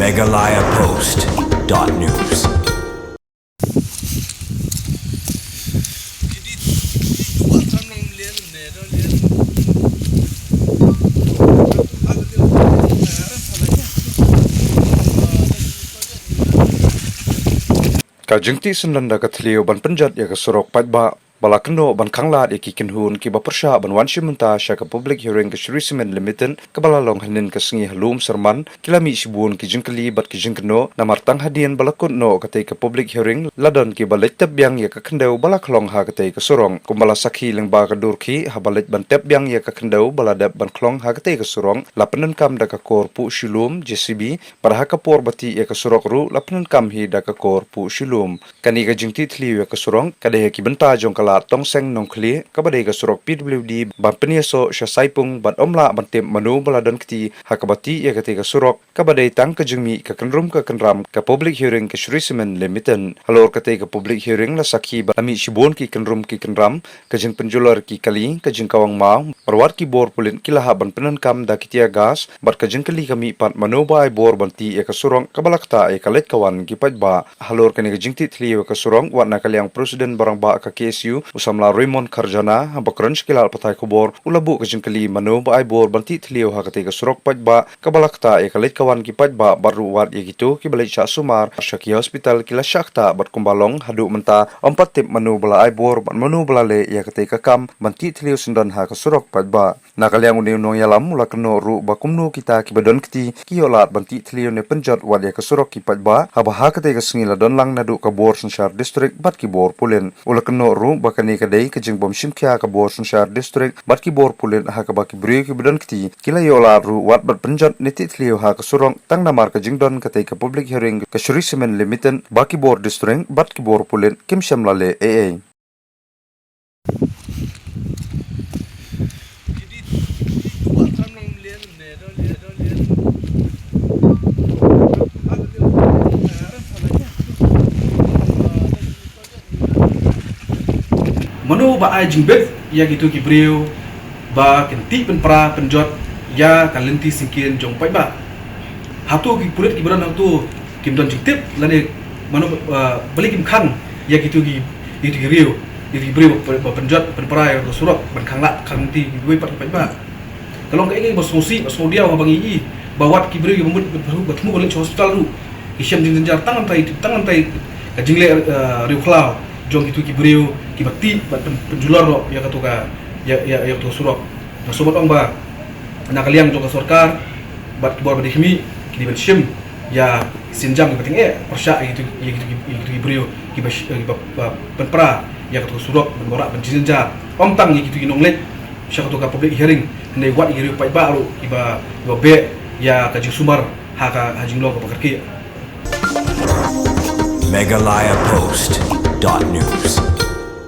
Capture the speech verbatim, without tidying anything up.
Meghalaya Post dot news. Ka jingtih syndon da ka thliew ban pynjot ïa ka surok paidbah ba la kynnoh ban khanglad ïa ki kynhun kiba pyrshah ban wan shim bynta sha ka public hearing ka Shree Cement Limited kaba la long hynnin ka sngi ha Lum Syrman, ki la mih shibun ki jingkylli bad ki jingkynnoh, namar tang hadien ba la kut noh katei ka public hearing la don kiba leit tep biang ïa ka khyndew ba la khlong ha katei ka surok. Kumba la sakhi lyngba ka dur khih, haba leit ban tep biang ïa ka khyndew ba la dep ban khlong ha katei ka surok, la pyndonkam da ka kor puh shilum, J C B, bad ha ka por ba tih ïa ka surok ruh la pyndonkam hi da ka kor puh shilum. Kane ka jingtih thliew ïa ka surok ka dei ha ki bynta jong ka lad Tongseng Nongkhlieh, kaba dei ka surok P W D ban pynïasoh sha Saipung, bad ym lah ban tip mano ba la don kti ha kaba tih ïa katei ka surok, kaba dei tang ka jingmih ka kynrum ka kynram ka public hearing ka Shree Cement Limited. Halor katei ka public hearing la sakhi ba la mih shibun ki kynrum ki kynram, ka jingpynjulor ki kali, ka jingkawang maw, marwat ki bor pulit ki la hap ban pyndonkam da ki tear gas, bad ka jingkylli ka mih pat mano ba ai bor ban tih ïa ka surok kaba la ktah ïa ka leit ka wan ki paidbah. Halor kane ka jingtih thliew ïa ka surok, wat na ka liang President ba rangbah ka K S U, u samla Raymond Kharjana, haba kren sha ki lad pathai khubor, u la buh ka jingkylli mano ba ai bor ban tih thliew ha katei ka surok paidbah kaba la ktah ïa ka leit ka wan ki paidbah, bad ruh wat ïa kito kiba leit shah sumar sha ki hospital ki la shah ktah, bad kumba long haduh mynta ym pat tip mano ba la ai bor bad mano ba la leh ïa katei ka kam ban tih thliew syndon ha ka surok paidbah. Na ka liang une u nongïalam u la kynnoh ruh ba kumno kita kiba don kti ki ïoh lad ban tih thliew ne pynjot wat ïa ka surok ki paidbah, haba ha katei ka sngi la don lang naduh ka bor synshar district bad ki bor pulit. U la kynnoh ruh ba kane ka dei ka jingbym shim khia ka bor synshar district bad ki bor pulit, ha kaba ki briew kiba don kti ki la ïoh lad ruh wat ban pynjot ne tih thliew ha ka surok, tang namar ka jingdon katei ka public hearing ka Shree Cement Limited ba ki bor district bad ki bor pulit kim shym la leh ei ei. Mano ba ai jingbit ïa kito ki briew ba kin tih pynpra pynjot ïa ka lynti syngkien jong paidbah? Hato ki pulit kiba don hato kim don jingtip lane mano, uh, balei kim khang ïa kito ki, ïa kito ki briew, ïa kito ki briew ba, ba pynjot pynpra ïa ka surok ban khanglad khanglynti kiwei pat ki paidbah? Ka long kaei kaei ba sngewsih ba sngewdiaw haba ngi i ba wat ki briew kiba mut ba thmu ba leit sha hospital ruh ki shem jingjynjar tang hangtai tang hangtai ka jingleh, eh, riewkhlaw jong kito ki briew kiba tih bad pyn-, pynjulor noh ïa kato ka, ïa, ïa, ïa kato ka surok. Nga sngewbha ong ba na ka liang jong ka sorkar bad ki bor ba dei khmih ki dei ban shim ïa ki sienjam kiba tyngeh pyrshah ïa kito, ïa kito, ïa kito ki briew kiba sh-, kiba, ba pynpra ïa kato ka surok ban wanrah ban jingjynjar. Ym tang ïa kito ki nongleit sha kato ka public hearing, hynrei wat ïa ki riew paidbah ruh kiba, kiba beh ïa ka jingsumar ha ka, ha jinglong kaba kyrkieh. Meghalaya Post dot news.